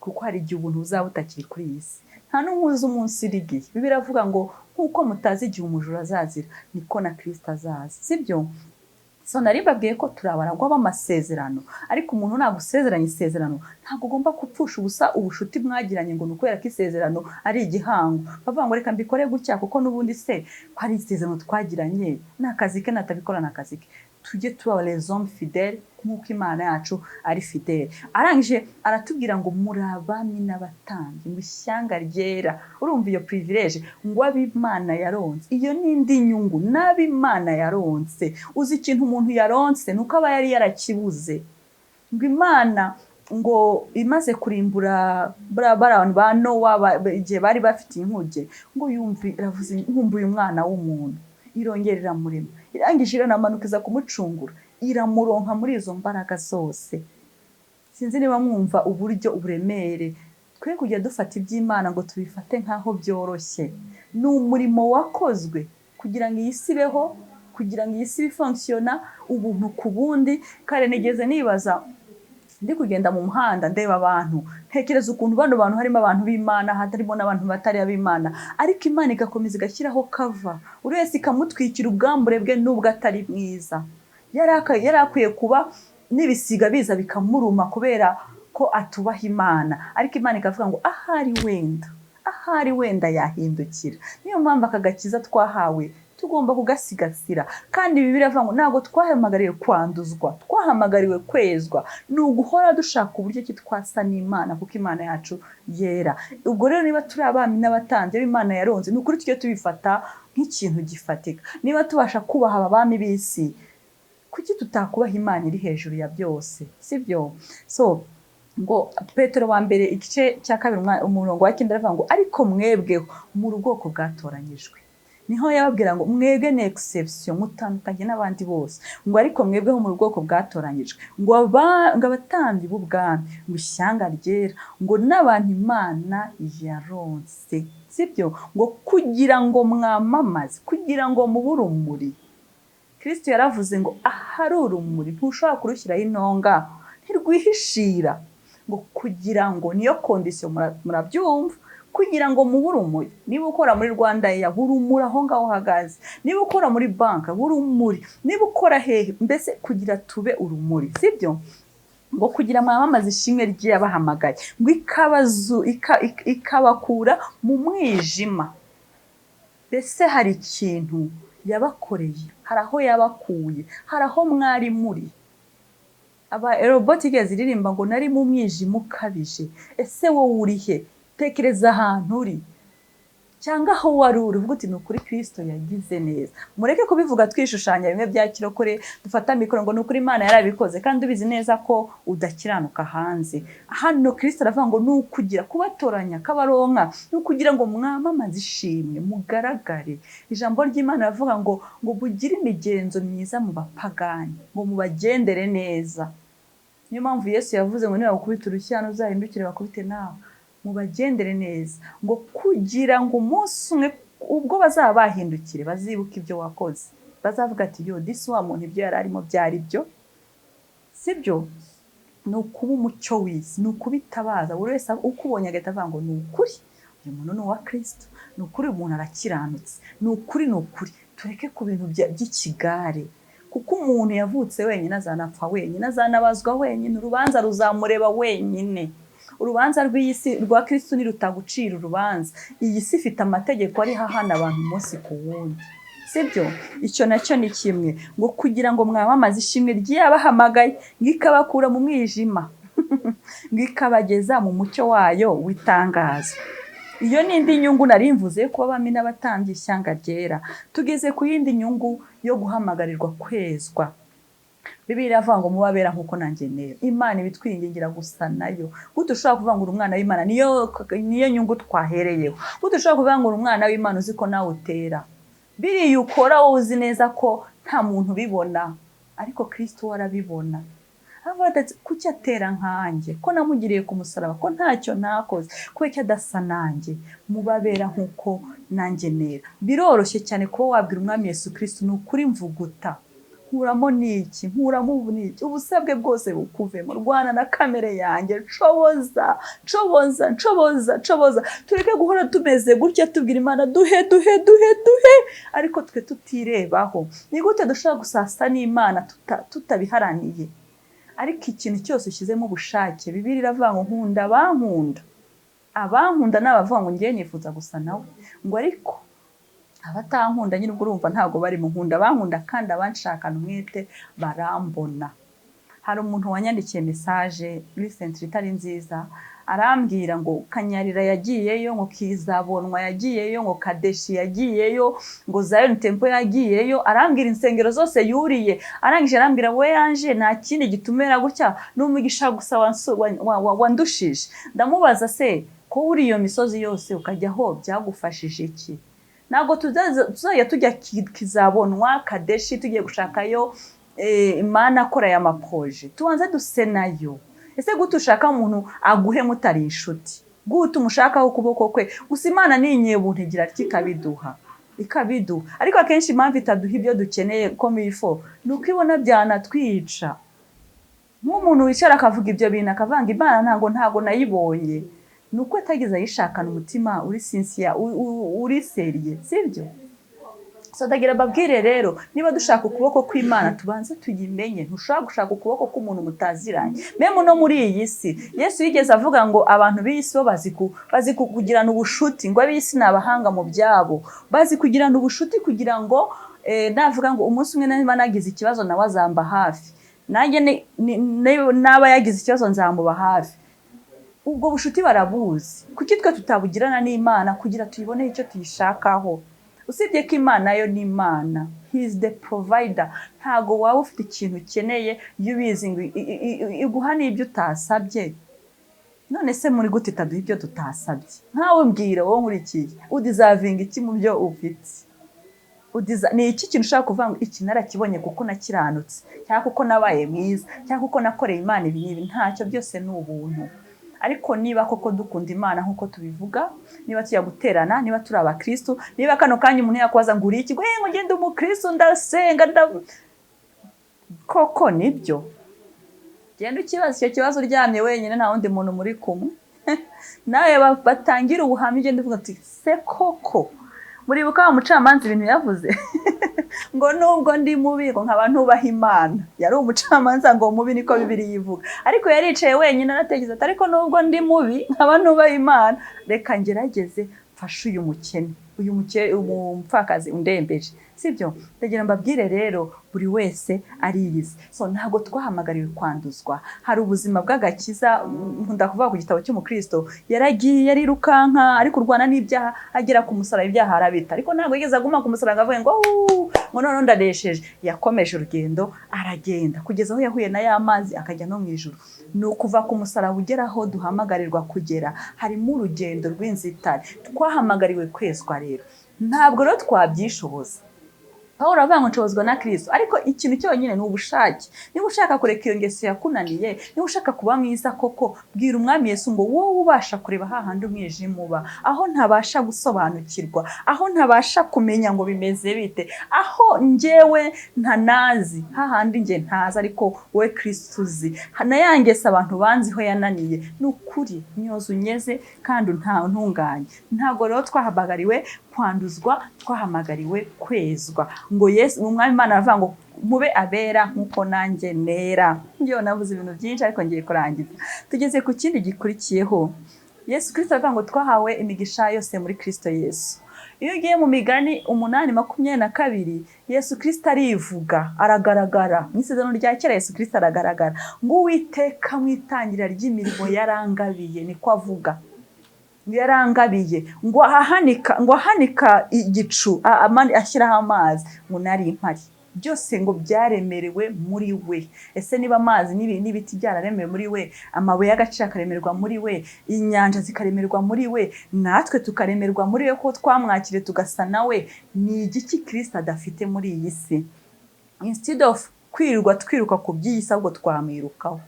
kuko hari igihe ubuntu buzaba butakiri kuri iyi si. Nta n'umwe uzi umunsi irigiye. Bibiliya iravuga ngo nk'uko mutazi igihe umujura azazira, niko na Kristo azaza, sibyo? So nari mbabwiye ko turi abaragwa b'amasezerano, ariko umuntu nagusezeranya isezerano, ntabwo ugomba gupfusha ubusa ubushuti mwagiranye ngo ni ukubera ko isezerano ari igihango. Bavuga ngo reka mbikore gutya kuko n'ubundi se ko ari isezerano twagiranye, ni akazi ke, natabikora ni akazi ke. Tujye tuba les hommes fidèles nk'uko Imana yacu ari fidèle. Arangije aratubwira ngo muri abami n'abatambyi, ngo ishyanga ryera. Urumva iyo privilege, ngo ab'Imana yaronse, iyo ni indi nyungu. N'ab'Imana yaronse, uzi ikintu umuntu yaronse ni uko aba yari yarakibuze. Ngo Imana ngo imaze kurimbura bariya bantu ba Nowa, igihe bari bafite inkuge, ngo yumve iravuze, nkumbuye umwana w'umuntu. Irongera iramurema, irangije iranamanuka iza kumucungura, iramuronka muri izo mbaraga zose. Sinzi niba mwumva uburyo uburemere. Twe kujya dufata iby'Imana ngo tubifate nk'aho byoroshye. Ni umurimo wakozwe kugira ngo iyi si ibeho, kugira ngo iyi si ifonctionna ubuntu ku bundi. Kare nigeze nibaza, ndi kugenda mu muhanda ndeba abantu, ntekereza ukuntu bano bantu harimo abantu b'Imana, harimo n'abantu batari ab'Imana, ariko Imana igakomeza igashyiraho cover, buri wese ikamutwikira ubwambure bwe nubwo atari mwiza. Yari akwiye kuba n'ibisiga biza bikamuruma kubera ko atubaha Imana, ariko Imana ikavuga ngo ahari wenda yahindukira. Niyo mpamvu aka gakiza twahawe tugomba kugasigasira. Kandi Bibiliya iravuga ngo ntabwo twahamagariwe kwanduzwa, twahamagariwe kwezwa. Ni uguhora dushaka uburyo ki twasa n'Imana, kuko Imana yacu yera. Ubwo rero niba turi abami n'abatambyi b'Imana yaronze, ni ukuri tujye tubifata nk'ikintu gifatika. Niba tubasha kubaha aba bami b'isi, kuki tutakubaha Imana iri hejuru ya byose? Sibyo? So ngo Petero wa mbere igice cya kabiri, umurongo wa 9, aravuga ngo ariko mwebweho muri ubwoko bwatoranyijwe. Niho yababwira ngo mwebwe ni exception, mutandukanye n'abandi bose. Ngo ariko mwebweho muri ubwoko bwatoranyijwe, ngo abatambyi b'ubwami, ngo ishyanga ryera, ngo n'abantu Imana yaronse. Sibyo? Ngo kugira ngo mwamamaze, kugira ngo mube urumuri. Kristo yaravuze ngo ahari urumuri ntushobora kurushyiraho intonga, ntirwihishira. Ngo kugira ngo, niyo condition, murabyumva, kugira ngo mube urumuri. Niba ukora muri Rwanda Air, urumuri aho ngaho uhagaze. Niba ukora muri banki, urumuri. Niba ukora hehe, mbese kugira tube urumuri. Sibyo? Ngo kugira mwamamaze ishimwe ry'Iyabahamagaye, ngo ikabakura mu mwijima. Mbese hari ikintu yabakoreye, hari aho yabakuye, hari aho mwari muri. Aba robotike ziririmba ngo nari mu mwijima ukabije. Ese wowe uri he? Tekereza ahantu uri cyangwa aho wari uri, uvuga uti ni ukuri Kirisito yagize neza. Mureke kubivuga twishushanya bimwe bya kirokore, dufata mikoro ngo ni ukuri Imana yarabikoze, kandi ubizi neza ko udakiranuka hanze. Hano Kirisito aravuga ngo ni ukugira kubatoranya kabaronka, ni ukugira ngo mwamamaze ishimwe, mugaragare. Ijambo ry'Imana riravuga ngo mugire imigenzo myiza mu bapagani, ngo mubagendere neza. Niyo mpamvu Yesu yavuze ngo niba bakubita urushyi hano, uzahindukire bakubite nawe. Mubagendere neza, ngo kugira ngo umunsi umwe ubwo bazaba bahindukire, bazibuke ibyo wakoze, bazavuga ati yo disi wa muntu ibyo yari arimo byari byo. Sibyo? Ni ukuba umucyo w'isi, ni ukubitabaza, buri wese ukubonye agahita avuga ngo ni ukuri uyu muntu ni uwa Kirisito, ni ukuri uyu muntu arakiranutse, ni ukuri, ni ukuri. Tureke ku bintu by'ikigare, kuko umuntu yavutse wenyine, azanapfa wenyine, azanabazwa wenyine, urubanza ruzamureba wenyine. Urubanza rw'iyi si rwa Kristo ntirutagucira urubanza. Iyi si ifite amategeko ariho ahana abantu umunsi ku wundi. Sibyo? Icyo nacyo ni kimwe. Ngo kugira ngo mwamamaze ishimwe ry'Iyabahamagaye, ngo ikabakura mu mwijima, ngo ikabageza mu mucyo wayo w'itangazo. Iyo ni indi nyungu nari mvuze yo kuba abami n'abatambyi, ishyanga ryera. Tugeze ku yindi nyungu yo guhamagarirwa kwezwa. Bibiliya iravuga ngo mubabera nk'uko nanjye nera. Imana ibitwingingira gusa nayo. Gute ushobora kuvuga ngo uri umwana w'Imana? Niyo nyungu twahereyeho. Gute ushobora kuvuga ngo uri umwana w'Imana uzi ko nawe utera biriya ukora, wowe uzi neza ko nta muntu ubibona, ariko Kristo we arabibona? Avuga ati kuki atera nkanjye, ko namugiriye ku musaraba, ko ntacyo ntakoze, kubera adasa nanjye? Mubabera nk'uko nanjye nera. Biroroshye cyane kuba wabwira Umwami Yesu Kristo, ni ukuri mvuguta, nkuramo n'iki, nkuramo ubu n'iki, ubusabwe bwose bukuvemo, rwana na kamere yanjye, nshoboza, nshoboza, nshoboza, nshoboza. Tureke guhora tumeze gutya tubwira Imana duhe, duhe, duhe, duhe, ariko twe tutirebaho. Ni gute dushobora gusasa n'Imana tutabiharaniye? Ariko ikintu cyose ushyizemo ubushake, Bibiliya iravuga ngo nkunda abankunda. Abankunda ni abavuga ngo ngewe nifuza gusa nawe, ngo ariko Abatankunda nyine ubwo urumva ntabwo bari mu nkunda, bankunda kandi abanshakana umwete barambona. Hari umuntu wanyandikiye message recently itari nziza, arambwira ngo Kanyarira yagiyeyo, ngo Kizabonwa yagiyeyo, ngo Kadeshi yagiyeyo, ngo Zion Temple yagiyeyo. Arambwira insengero zose yuriye. Arangije arambwira: "We yanje nta kindi gitumera gutya, ni umugisha gusa wandushije." Ndamubaza: "Se ko uri iyo misozi yose ukajyaho, byagufashije iki?" Ntabwo tuzajya tujya Kizabonwa, Kadeshi, tugiye gushakayo Imana akora aya ma projets. Tubanze duse nayo. Ese gute ushaka umuntu aguhe mutari inshuti? Gute umushakaho ukuboko kwe gusa? Imana ni inyebuntu, igira ati ikabiduha, ikabiduha. Ariko akenshi impamvu itaduha ibyo dukeneye ko mifo ni uko ibona byanatwica. Nk'umuntu wicara akavuga ibyo bintu, akavanga Imana ntabwo nayibonye, ni uko atageze ayishakana umutima uri sincere, uri sérieux, sibyo? So ndagira mbabwire rero, niba dushaka ukuboko kw'Imana, tubanze tuyimenye. Ntushobora gushaka ukuboko k'umuntu mutaziranye. Même no muri iyi si, Yesu yigeze avuga ngo abantu b'iyi si bo bazi kugirana ubushuti, ngo ab'isi ni abahanga mu byabo, bazi kugirana ubushuti kugira ngo navuga ngo umunsi umwe niba nagize ikibazo nawe azamba hafi, nanjye naba yagize ikibazo nzamuba hafi. Ubwo bushuti barabuzi. Kuki twe tutabugirana n'Imana kugira tuyibonere icyo tuyishakaho? Usibye ko Imana yo ni Imana, He is the provider. Ntago waba ufite ikintu ukeneye iyo ubizi ngo iguha n'ibyo utasabye. None se muri gute itaduha ibyo tutasabye? Nkawe mbwira, wowe nkurikiye, udeservinga iki mu byo ufite? Ni iki kintu ushaka kuvuga ngo iki narakibonye kuko nakiranutse, cyangwa kuko nabaye mwiza, cyangwa kuko nakoreye Imana ibi n'ibi? Ntacyo, byose ni ubuntu. Ariko niba koko dukunda Imana nk'uko tubivuga, niba tujya guterana, niba turi abakristu, niba kano kanya umuntu yakubaza ngo uri iki, ngo ngo ngende umukristu, ndasenga, koko nibyo, genda ukibaza icyo kibazo uryamye wenyine, nta wundi muntu muri kumwe nawe, batangira ubuhamya. Ugenda uvuga ati: "Se koko?" Muribuka wa mucamanza ibintu yavuze ngo nubwo ndi mubi, ngo nkaba ntubaha Imana. Yari umucamanza ngo mubi, niko Bibiliya ivuga. Ariko yaricaye wenyine aratekereza ati: "Ariko nubwo ndi mubi nkaba ntubaha Imana, reka ngerageze mfashe uyu mukene, uyu umupfakazi undembeje." Sibyo? Ndagira mbabwire rero, buri wese ariyizi. So ntabwo twahamagariwe kwanduzwa. Hari ubuzima bw'agakiza. Nkunda kuvuga ku gitabo cy'umukristo. Yaragiye, yarirukanka, ari kurwana n'ibyaha, agera ku musaraba, ibyaha arabita. Ariko ntabwo yigeze aguma ku musaraba ngo avuge ngo "Wuuu, ngo noneho ndanesheje." Yakomeje urugendo, aragenda kugeza aho yahuye na ya mazi, akajya no mu ijuru. Ni ukuva ku musaraba ugera aho duhamagarirwa kugera, harimo urugendo rw'inzitane. Twahamagariwe kwezwa rero, ntabwo rero twabyishoboza. Pawulo aravuga ngo nshobozwa na Kristo. Ariko ikintu cyonyine ni ubushake. Niba ushaka kureka iyo ngeso yakunaniye, niba ushaka kuba mwiza koko, bwira Umwami Yesu ngo: "Wowe ubasha kureba hahandi umwijima uba, aho ntabasha gusobanukirwa, aho ntabasha kumenya ngo bimeze bite, aho njyewe ntanazi, hahandi njye ntazi, ariko wowe Kristo uzi, na ya ngeso abantu banziho yananiye, ni ukuri nyoza unyeze kandi ntunganye." Ntabwo rero twahamagariwe kwanduzwa, twahamagariwe kwezwa. Ngo Yesu Umwami Imana aravuga ngo mube abera nk'uko nanjye nera. Njyewe navuze ibintu byinshi, ariko ngiye kurangiza. Tugeze ku kindi gikurikiyeho. Yesu Kristo aravuga ngo twahawe imigisha yose muri Kristo Yesu. Iyo ugiye mu Migani 8:22, Yesu Kristo arivuga, aragaragara. Mu Isezerano rya Kera Yesu Kristo aragaragara, ngo: "Uwiteka mu itangira ry'imirimo yarangabiye." Niko avuga, yarangabiye, ngo ahanika igicu, ashyiraho amazi, ngo nari mpari. Byose ngo byaremerewe muri we. Ese niba amazi n'ibiti byararemewe muri we, amabuye y'agaciro akaremerwa muri we, inyanja zikaremerwa muri we, natwe tukaremerwa muri we ko twamwakiriye tugasa nawe, ni igiki Kirisito adafite muri iyi si? Instead of kwirirwa twiruka ku by'iyi si, ahubwo twamwirukaho,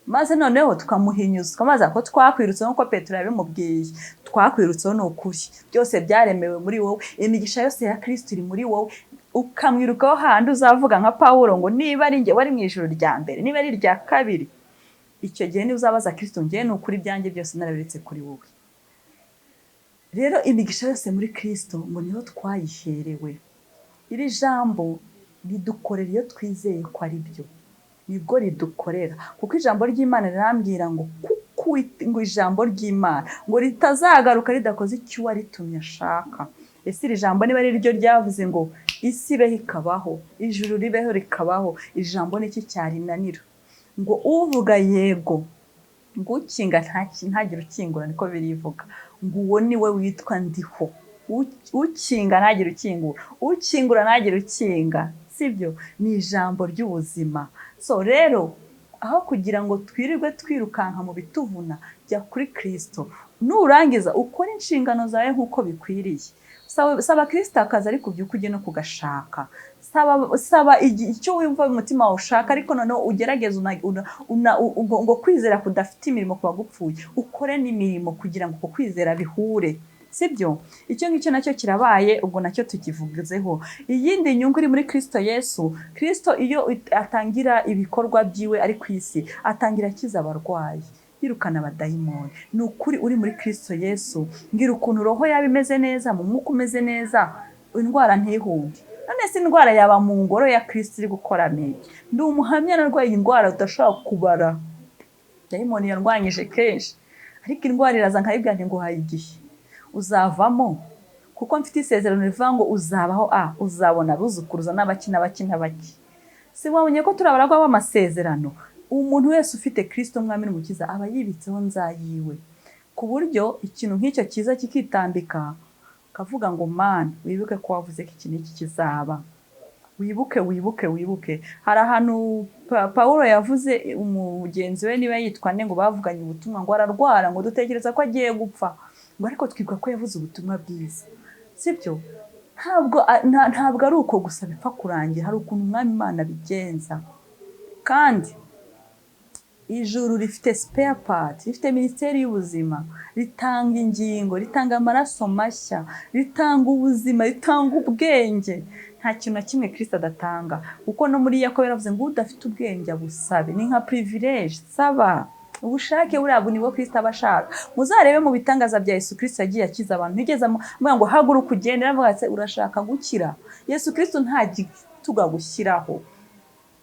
maze noneho tukamuhinyuza, tukamubaza ko twakwirutseho nk'uko Petero yabimubwiye: "Twakwirutseho, ni ukuri byose byaremewe muri wowe, imigisha yose ya Kirisito iri muri wowe." Ukamwirukaho handi uzavuga nka Pawulo ngo niba ari njye wari mu ijuru rya mbere, niba ari irya kabiri, icyo gihe niba uzabaza Kirisito: "Njyewe ni ukuri ibyanjye byose narabiretse kuri wowe." Rero imigisha yose muri Kirisito ngo niho twayiherewe. Iri jambo ridukorera iyo twizeye ko ari byo, nibwo ridukorera, kuko ijambo ry'Imana rirambwira ngo kuko ngo ijambo ry'Imana ngo ritazagaruka ridakoze icyo uwaritumye ashaka. Ese iri jambo niba ari ryo ryavuze ngo isi ibeho ikabaho, ijuru ribeho rikabaho, ijambo ni iki cyarinanira? Ngo uvuga yego, ngo ukinga ntagire ukingura, niko birivuga. Ngo uwo ni we witwa Ndiho. Ukinga ntagire ukingura, ukingura ntagire ukinga, sibyo? Ni ijambo ry'ubuzima. So rero, aho kugira ngo twirirwe twirukanka mu bituvuna, jya kuri Kirisito. Nurangiza ukore inshingano zawe nk'uko bikwiriye. Saba Kirisito akazi, ariko ubyuke ujye no kugashaka. Saba icyo wumva mu mutima wawe ushaka, ariko noneho ugerageze ngo kwizera kudafite imirimo kuba gupfuye. Ukore n'imirimo kugira ngo uko kwizera bihure, sibyo? Icyo ngicyo nacyo kirabaye, ubwo nacyo tukivuzeho. Iyindi nyungu iri muri Kirisito Yesu: Kirisito iyo atangira ibikorwa byiwe ari ku isi, atangira akiza abarwayi, yirukana abadayimoni. Ni ukuri, uri muri Kirisito Yesu, mbwira ukuntu roho yaba imeze neza, mu mwuka umeze neza, indwara ntihunge. None se indwara yaba mu ngoro ya Kirisito iri gukora meke? Ndi umuhamya, narwaye indwara udashobora kubara. Dayimoni yarwanyije kenshi, ariko indwara iraza nkayibwira nti: "Nguhaye igihe, uzavamo, kuko mfite isezerano rivuga ngo uzabaho, uzabona abuzukuruza n'abaki n'abaki n'abaki." Si wabonye ko turi abaragwa b'amasezerano? Umuntu wese ufite Kirisito Mwami n'Umukiza aba yibitseho nzayiwe, ku buryo ikintu nk'icyo kiza kikitambika, ukavuga ngo: "Mana, wibuke ko wavuze ko iki n'iki kizaba, wibuke, wibuke, wibuke." Hari ahantu Pawulo yavuze umugenzi we, niba yitwa nde, ngo bavuganye ubutumwa, ngo ararwara, ngo dutekereza ko agiye gupfa, ngo ariko twibuka ko yavuze ubutumwa bwiza, sibyo? Ntabwo ari uko gusa bipfa kurangira. Hari ukuntu Umwami Imana abigenza. Kandi ijuru rifite spare part, rifite Minisiteri y'Ubuzima, ritanga ingingo, ritanga amaraso mashya, ritanga ubuzima, ritanga ubwenge. Nta kintu na kimwe Kirisito adatanga, kuko no muri Yakobo yaravuze ngo udafite ubwenge abusabe. Ni nka privilege, saba ubushake. Buriya nibwo Kirisito aba ashaka. Muzarebe mu bitangaza bya Yesu Kirisito, yagiye akiza abantu, ntigeze amuvuga ngo haguruka ugende. Aravuga ati: "Urashaka gukira?" Yesu Kirisito nta gitugu agushyiraho,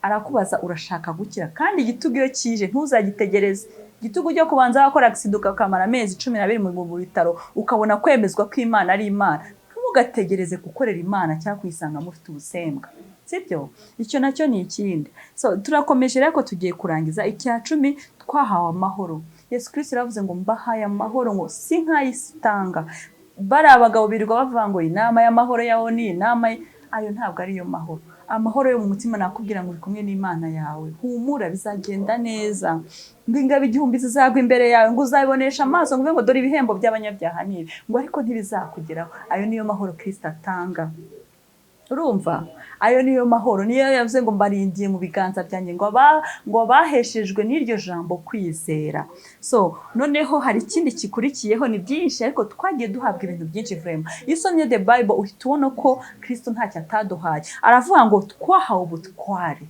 arakubaza: "Urashaka gukira?" Kandi igitugu iyo kije ntuzagitegereze. Igitugu cyo kubanza wakora accident, ukakamara amezi 12 mu bitaro, ukabona kwemezwa ko Imana ari Imana. Ntugategereze gukorera Imana cyangwa kuyisanga mufite ubusembwa, sibyo? Icyo nacyo ni ikindi. So turakomeje rero, ko tugiye kurangiza. Icya 10, twahawe amahoro. Yesu Kirisito yaravuze ngo: "Mbahaye amahoro," ngo si nk'ay'isi itanga. Bari abagabo birirwa bavuga ngo inama y'amahoro ya ONU, inama ayo ntabwo ariyo mahoro. Amahoro yo mu mutima nakubwira ngo uri kumwe n'Imana yawe, humura, bizagenda neza. Ngo ingabo 1000 zizagwa imbere yawe, ngo uzabibonesha amaso, ngo uvuge ngo dore ibihembo by'abanyabyaha nibi, ngo ariko ntibizakugeraho. Ayo niyo mahoro Kirisito atanga, urumva? Ayo niyo mahoro. Niyo yavuze ngo mbarindiye mu biganza byanjye, ngo baheshejwe n'iryo jambo kwizera. So noneho hari ikindi gikurikiyeho. Ni byinshi, ariko twagiye duhabwa ibintu byinshi vraiment. Iyo usomye the Bible, uhita ubona ko Kristo ntacyo ataduhaye. Aravuga ngo twahawe ubutware.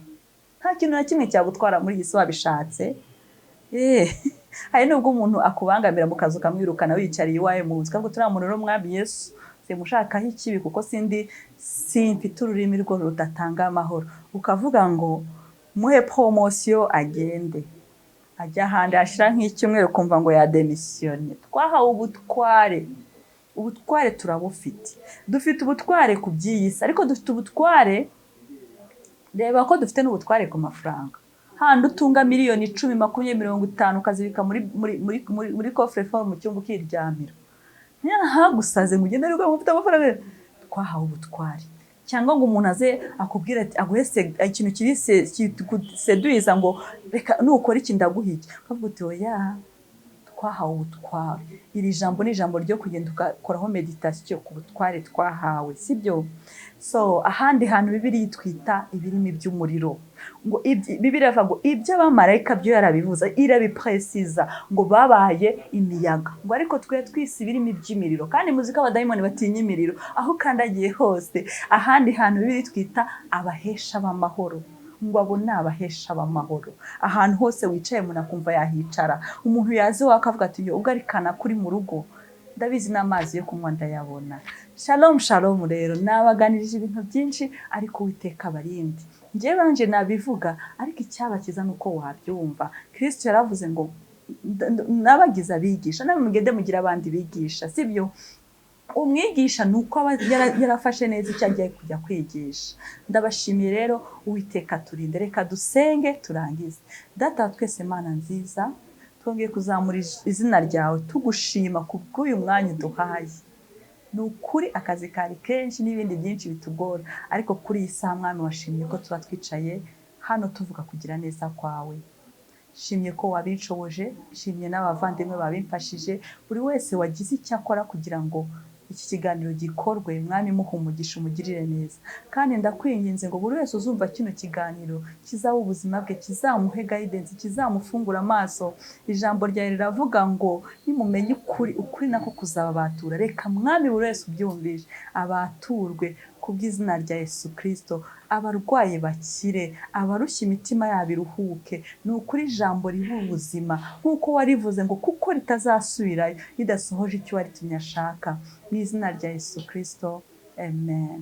Nta kintu na kimwe cyagutwara muri iyi si wabishatse. Hari nubwo umuntu akubangamira mu kazi, ukamwirukana wiyicariye iwawe mu nzu, ukavuga turiya muntu rero, Mwami Yesu, simushakaho ikibi, kuko sindi simfite ururimi rwo rudatanga amahoro. Ukavuga ngo muhe promotion, agende ajya ahandi, hashira nk'icyumweru ukumva ngo yademisiyonye. Twahawe ubutware. Ubutware turabufite. Dufite ubutware ku by'iyi si, ariko dufite ubutware, reba ko dufite n'ubutware ku mafaranga. Handi utunga miliyoni 10, 20, 50, ukazibika muri coffre-fort mu cyumba, ukiryamira, ntihagusaze ngo ugende ariko ufite amafaranga. Twahawe ubutware. Cyangwa ngo umuntu aze akubwire ati, aguhe ikintu kiri kiguseduyiza, ngo reka nukora iki ndaguha iki, ukavuga uti oya. Twahawe ubutware. Iri jambo ni ijambo ryo kugenda ugakoraho méditation ku butware twahawe, sibyo? So ahandi hantu Bibiliya itwita ibirimi by'umuriro. Ngo Bibiliya iravuga ngo iby'abamarayika byo yarabivuze, irabipresiza, ngo babaye imiyaga, ngo ariko twe twise ibirimi by'imiriro. Kandi muzi ko abadayimoni batinya imiriro aho ukandagiye hose. Ahandi hantu Bibiliya twita abahesha b'amahoro, ngo abo ni abahesha b'amahoro. Ahantu hose wicaye, umuntu akumva yahicara. Umuntu yazi iwawe akavuga ati: "Yo, ubwo ari kana kuri mu rugo, ndabizi n'amazi yo kunywa ndayabona." Shalom, shalom. Rero nabaganirije ibintu byinshi, ariko Uwiteka abarinde. Njyewe banje nabivuga, ariko icyabakiza ni uko wabyumva. Kristo yaravuze ngo nabagize abigisha, nawe mugende mugire abandi bigisha, sibyo? Umwigisha ni uko aba yarafashe neza icyo agiye kujya kwigisha. Ndabashimiye rero, Uwiteka turinde. Reka dusenge turangize. Data wa twese, Mana nziza, twongeye kuzamura izina ryawe tugushima ku bw'uyu mwanya uduhaye. Ni ukuri akazi kari kenshi n'ibindi byinshi bitugora, ariko kuri iyi saha, Mwami, washimye ko tuba twicaye hano tuvuga kugira neza kwawe. Nshimye ko wabinshoboje, nshimye n'abavandimwe babimfashije, buri wese wagize icyo akora kugira ngo iki kiganiro gikorwe. Mwami, muha umugisha, umugirire neza. Kandi ndakwinginze ngo buri wese uzumva kino kiganiro kizaba ubuzima bwe, kizamuhe guidance, kizamufungura amaso. Ijambo ryawe riravuga ngo nimumenye ukuri, ukuri nako kuzababatura. Reka, Mwami, buri wese ubyumvishe abaturwe ku bw'izina rya Yesu Kirisito. Abarwaye bakire, abarushye imitima yabo iruhuke. Ni ukuri ijambo riba ubuzima nk'uko warivuze ngo kuko ritazasubirayo ridasohoje icyo waritumye ashaka. Mu izina rya Yesu Kirisito, amen.